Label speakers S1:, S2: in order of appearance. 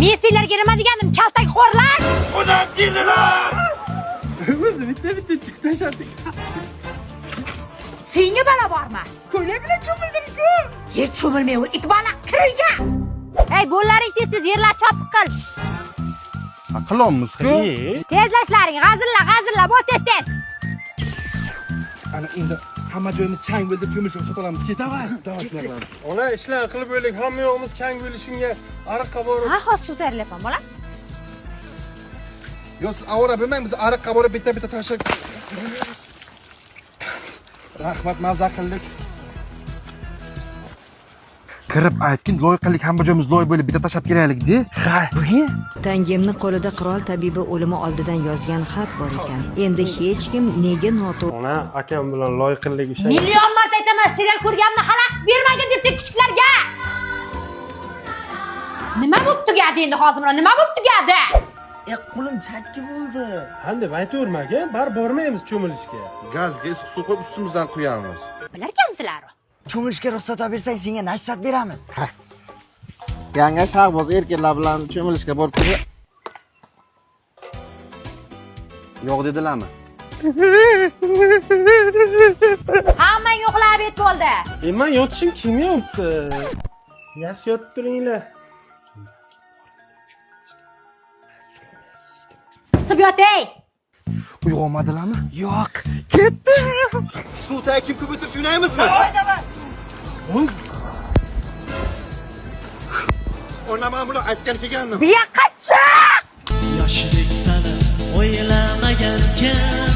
S1: Men sizlarga nima degandim? Kaltakxo'rlar!
S2: Onam keldilar.
S3: O'zi bitta bitta chiq tashladik.
S1: Senga balo bormi?
S3: Ko'ylak bilan cho'mildim-ku.
S1: Yer cho'milmay it bola kirga. Ey, bo'llaring tez tez yerlar chopiq qil.
S2: Qilolmiz-ku.
S1: Tezlashlaring, g'azilla, g'azilla, bo'l tez tez.
S2: Ana endi hamma joyimiz chang bo'ldi, cho'milishga ruxsat olamiz. Ket, davay. Davay shunday qilamiz.
S3: Ona ishlar qilib o'lik, hamma yo'g'imiz chang bo'lishi shunga ariqqa borib.
S1: Ha, hozir suv tayyorlayapman, bola.
S2: Yo, siz avora bo'lmang, biz ariqqa borib bitta-bitta tashlab. Rahmat, maza qildik. Kirib aytgin, loy qildik, hamma joyimiz loy bo'lib, bitta tashlab kelaylik de. Ha, bugun
S4: Tangemni qo'lida qirol tabibi o'limi oldidan yozgan xat bor ekan. Endi hech kim nega noto'g'ri
S3: Ona akam bilan loy qildik o'sha.
S1: Million marta aytaman, serial ko'rganimni xalaqit bermagin deb sen kuchuklarga. Nima bo'lib tugadi endi hozir bular? Nima bo'lib tugadi?
S5: Qo'lim chakki bo'ldi.
S3: Ha deb aytavermagin, bari bormaymiz cho'milishga.
S2: Gazga issiq suv qo'yib ustimizdan quyamiz.
S1: Bilarkansizlar.
S5: Cho'milishga ruxsat olib bersang, senga nasihat beramiz.
S6: Yanga Shahboz erkaklar bilan cho'milishga borib turib.
S2: Yo'q dedilarmi?
S1: Hammang uxlab bet bo'ldi.
S3: Man yotishim kim yopti? Yaxshi yotib turinglar.
S1: Qisib yotay.
S2: Uyg'onmadilarmi?
S5: Yo'q.
S2: Ketdi. Suv tagi kim ko'p o'tirsa o'ynaymizmi? Onam ham buni aytgan kelgandim.
S1: Bu yoqqa chiq!
S7: Yoshlik sani o'ylamagan kim.